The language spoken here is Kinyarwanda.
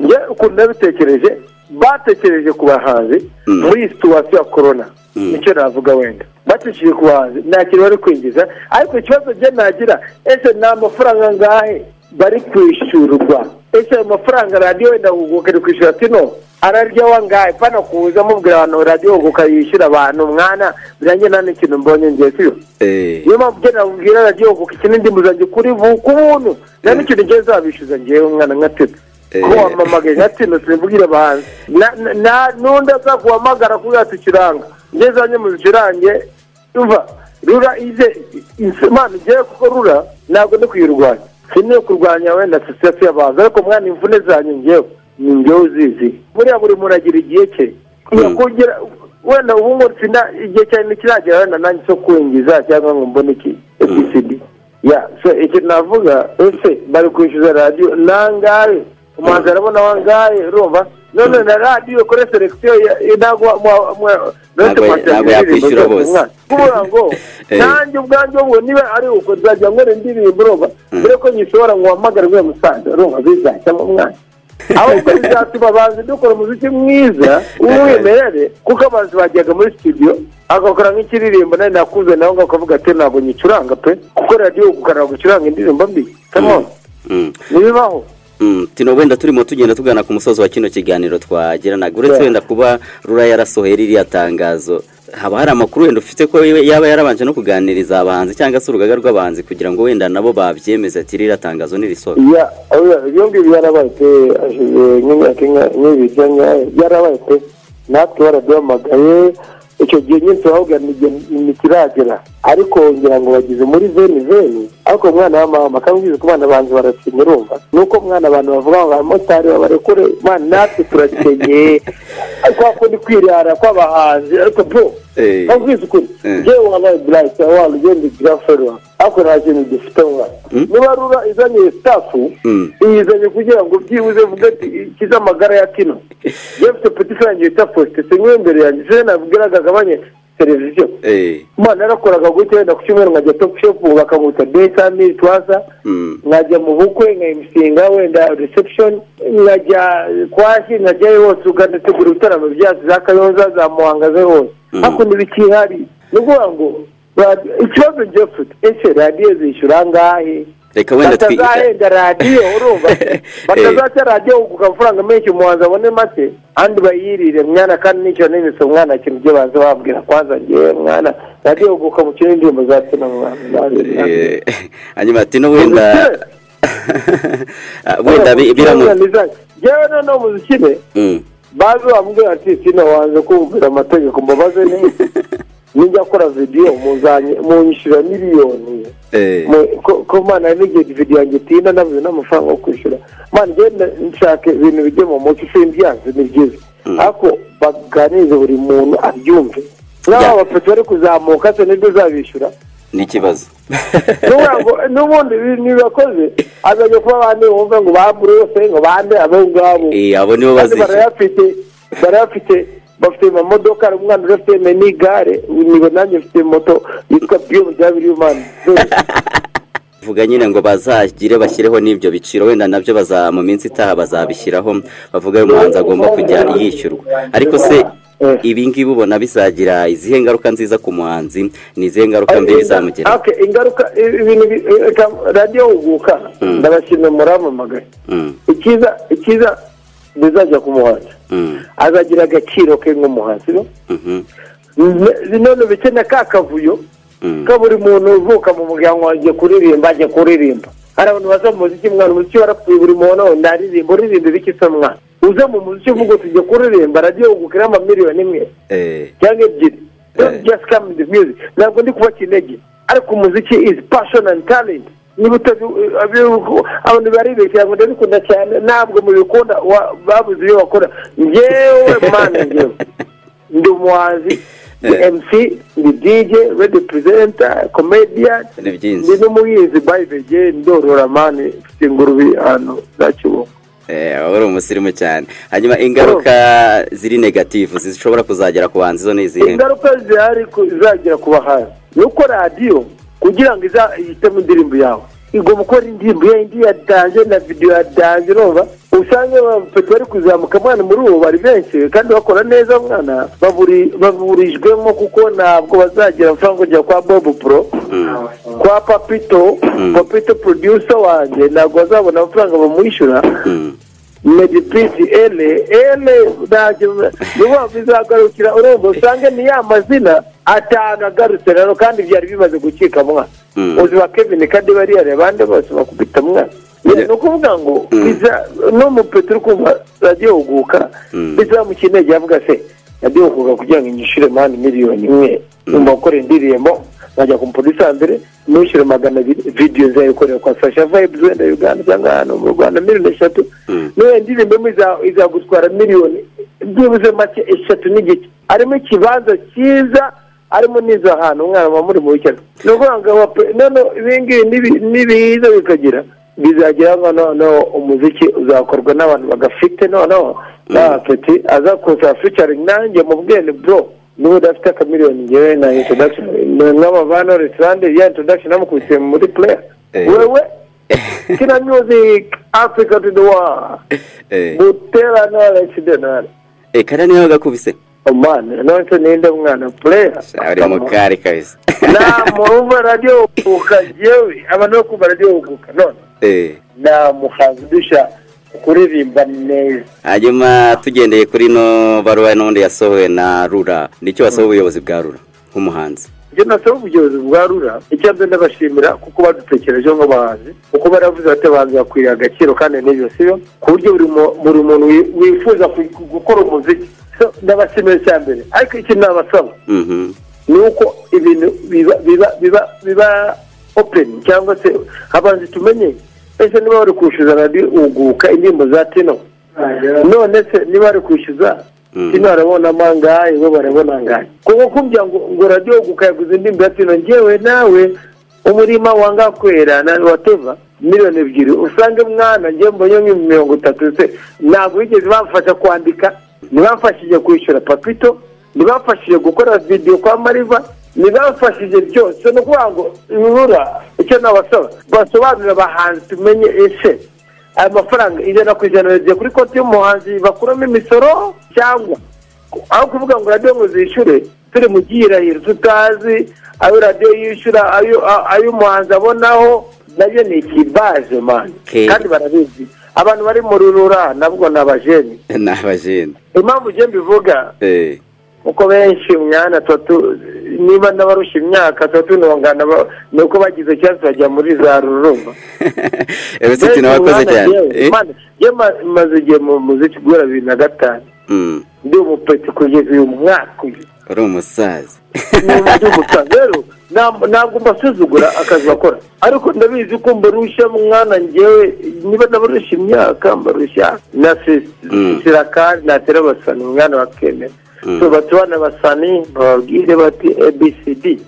Njye ukuntu nabitekereje, batekereje ku bahanzi muri situation ya corona, nicyo navuga wenda batekereje ku bahanzi nta kintu bari kwinjiza. Ariko ikibazo njye nagira, ese ni amafaranga ngahe bari kwishyurwa? Ese ayo mafaranga radiyo wenda Huguka iri kwishyura Tino ararya wangahe? Pana kuza mubwira abantu radiyo Huguka yishyura abantu mwana, birangiye nta n'ikintu mbonye ngiye siyo. Niyo mpamvu njye nabwira radiyo Huguka iki n'indimu zanjye kuri ku buntu, nta n'ikintu ngiye nzabishyuza ngewe umwana nka Tino. Ko wamamagaye nka Tino simbwira abahanzi n'undi azaguhamagara kubera tukiranga njye zanjye muzicurange. Umva Rura ize imana ngewe, kuko Rura ntabwo ndi kuyirwanya, siniyo kurwanya wenda sosiyete y'abahanzi, ariko mwana imvune zanjye ngewe ni ngewe uzizi. Buriya buri muntu agira igihe cye, kugira wenda ubu ngo igihe cyane ntikiragera wenda nanjye cyo kwinjiza cyangwa ngo mbone iki ABCD. Ya so icyo navuga, ese bari kwishyuza radiyo nangahe? Umuhanzi arabona wangahe? Urumva none na radiyo kuri selection ntabwo yakwishyura bose. Kuvuga ngo nanjye ubwanjye ubwo niba ari uko nzajya nkora indirimbo, urumva mbere ko nyishobora ngo uhamagare uriya musaza, urumva bizashyamo umwana. Ahubwo bizatuma abahanzi dukora umuziki mwiza w'umwimerere, kuko abahanzi bajyaga muri studio agakora nk'ikiririmbo nari nakuze nawe ngo akavuga ati ntabwo nyicuranga pe, kuko radiyo Huguka gucuranga indirimbo mbi. Come on, ntibibaho. Tino wenda turimo tugenda tugana ku musozo wa kino kiganiro twagiranaga, uretse wenda kuba Rura yarasohoye ririya tangazo, haba hari amakuru wenda ufite ko yaba yarabanje no kuganiriza abahanzi cyangwa se urugaga rw'abahanzi kugira ngo wenda nabo babyemeze ati ririya tangazo nirisohoka? Ibyo ngibyo yarabaye pe, nk'imyaka nk'ibiri yarabaye pe, natwe baraduhamagaye icyo gihe nyine turababwira ntikiragera, ariko ngira ngo bagize muri veni. Ariko umwana wa mama akambwira ko abana banzi barakenye, urumva nuko umwana abantu bavuga ngo abamotari babarekure, mwana natwe turakenye, ariko kundi kwirara kw'abahanzi. Ariko bro akubwiza ukuri, njyewe wabaye bright wa ugenda grafero, ariko nta kintu gifite mwana. Niba Rura izanye staff iyizanye kugira ngo byibuze vuga ati ikize amagara ya Tino. Njyewe mfite petit frère yanjye bita Faustin, sinkwe imbere yanjye se nabwiraga agabanye televiziyo. Mwana yarakoraga gutya wenda ku cyumweru nkajya Top Shop bakamuta desami twaza, nkajya mu bukwe nkayimusinga wenda reception, nkajya kwashi, nkajyayo hose ugategura ibitaramo byacu za Kayonza za Muhanga ze hose. Ariko ntibikihari. Ni ukuvuga ngo ikibazo njye mfite, ese radiyo zishyura angahe? Reka wenda batazahenda radiyo, urumva batazaca radiyo ku mafaranga menshi umuhanzi abone make andi bayirire mwana, kandi nicyo n'imisoro mwana ikintu byo baza babwira kwanza ngewe mwana radiyo Huguka mukina indirimbo za Tino mwana. Hanyuma Tino wenda wenda biramutse ngewe noneho muzikine baze bamubwira ati Tino wanze kumvira amategeko mbabaze neza, nijya akora video munyishyura miliyoni. Ko mana n'igihe video yanjye itinda nabuze n'amafaranga yo kwishyura. Mana ngenda nshake ibintu bijye mu muco, simbyanze ni byiza, ariko baganirize buri muntu abyumve. N'aba bapeti bari kuzamuka se nibyo uzabishyura ni ikibazo. N'ubundi nibakoze azajya kuba abandi bumva ngo ba Bruce ngo bande abo ngabo, abo nibo bazishyura, barayafite bafite amamodoka. Hari umwana udafite n'igare, niba nanjye mfite moto yitwa Biyo bya Biriyumani. Vuga nyine ngo bazagire bashyireho n'ibyo biciro, wenda nabyo baza mu minsi itaha bazabishyiraho, bavuga umuhanzi agomba kujya yishyurwa. Ariko se ibi ngibi ubona bizagira izihe ngaruka nziza ku muhanzi, ni izihe ngaruka mbi bizamugeraho? Ingaruka ibintu radiyo Huguka ndabashimira muramamagaye. Ikiza bizajya ku muhanzi, azagira agaciro ke nk'umuhanzi. None bike na ka kavuyo ka buri muntu uvuka mu muryango wanjye kuririmba ajya kuririmba. Hari abantu baza mu muziki mwana, umuziki warapfuye, buri muntu ndaririmba uririmba ibiki se mwana? Uze mu muziki uvuga uti njye kuririmba radiyo Huguka amamiliyoni imwe cyangwa ebyiri. Don't just come in the music. Ntabwo ndi kubaca intege, ariko umuziki is passion and talent. Niba abantu baribeshya ngo ndabikunda cyane, ntabwo mubikunda, babuze ibyo bakora. Njyewe mana njyewe ndi umuhanzi, ndi MC, ndi DJ, radio presenter, comedian, ndi n'umuhinzi by the way, ndorora mani, mfite ingurube ahantu za Kibungo. Uri umusirimu cyane. Hanyuma ingaruka ziri negative zishobora kuzagera ku bahanzi zo ni izihe? Ingaruka zihari zizagera ku bahanzi ni uko radiyo kugira ngo ihitemo indirimbo yawe Igomba gukora indirimbo ya indi ya danger na video ya danger, urumva usange abapeti bari kuzamuka mwana muri ubu bari benshi kandi bakora neza mwana, baburijwemo kuko ntabwo bazagira amafaranga kujya kwa Bob Pro, kwa Papito, Papito producer wanjye ntabwo bazabona amafaranga bamwishyura. Medipisi ele ntacyo bizagarukira, urumva usange ni ya mazina atanu agarutse rero kandi byari bimaze gucika mwana. Uzi ba Kevin kandi bariya abandi bose bakubita mwana. Ni ukuvuga ngo no mu Petero kumva radiyo Huguka bizamukeneye avuga se radiyo Huguka kugira ngo inyishyure mani 1,000,000 numva gukora indirimbo nkajya ku mupolisi mbere nishyure 200 video nzayikorera kwa Sasha Vibes wenda Uganda cyangwa hano mu Rwanda 3,000,000 niyo indirimbo izagutwara 1,000,000 byibuze make 3.5 harimo ikibanza cyiza arimo n'izo hantu umwana wa muri mu bukene. Ni ukuvuga ngo none ibingibi nibiza bikagira bizagira ngo noneho umuziki uzakorwa n'abantu bagafite noneho n'abapeti aza kuza featuring nanjye mu bwene bro niba udafite akamiliyoni ngewe na introduction nk'abavana restaurant ya introduction namukubise muri player wewe Kina Music Africa to the world Butera Knowledge denari Kara niwe gakubise. Man, nonse ninde mwana player ari mu kari kabisa. Na murumva radio ukajewe abantu bo kumva radio Huguka none na muhazidisha kuririmba neza. Hanyuma tugendeye kuri no baruwa n'undi yasohowe na Rura, nicyo wasaba ubuyobozi bwa Rura nk'umuhanzi? Njye nasaba ubuyobozi bwa Rura icyo mbere ndabashimira kuko badutekereje nk'abahanzi, kuko baravuze bati abahanzi bakwiriye agaciro kandi n'ibyo sibyo, ku buryo buri muntu wifuza gukora umuziki ndabashimira cya mbere. Ariko ikintu nabasaba ni uko ibintu biba open cyangwa se abahanzi tumenye ese niba bari kwishyuza radiyo Huguka indirimbo za Tino, none se niba bari kwishyuza Tino arabona amangahe bo barabona angahe? Kuko kumbya ngo radiyo Huguka yaguze indirimbo ya Tino ngewe nawe umurima wanga kwera na whatever 2,000,000 usange mwana ngewe mbonye 30 se ntabwo bigeze bamfasha kwandika, ntibamfashije kwishyura Papito, ntibamfashije gukora video kwa Mariva, ntibamfashije byose. No kuvuga ngo Rura icyo nabasaba basobanurira abahanzi tumenye ese aya mafaranga 100% yagiye kuri konti y'umuhanzi bakuramo imisoro, cyangwa aho kuvuga ngo radiyo ngo zishyure turi mu gihirahiro tutazi ayo radiyo yishyura ayo umuhanzi abonaho, nabyo ni ikibazo man. Kandi barabizi abantu bari mu Rura nabwo ni abajeni. Ni abajeni. Impamvu ngiye mbivuga uko benshi mwana tatu niba nabarusha imyaka tatu ntongana nuko bagize cyane bajya muri za Rurumba. Ebese tinabakoze cyane. Ye maze igihe mu muziki guhera 2005. Ndi umupeti kugeza uyu mwaka. Uri umusaza. Ndi umusaza rero ntabwo mbasuzugura akazi bakora, ariko ndabizi ko mbarusha mwana ngewe niba nabarusha imyaka mbarusha na sirakari natera basani umwana bakemera. So batubana basani bababwire bati ABCD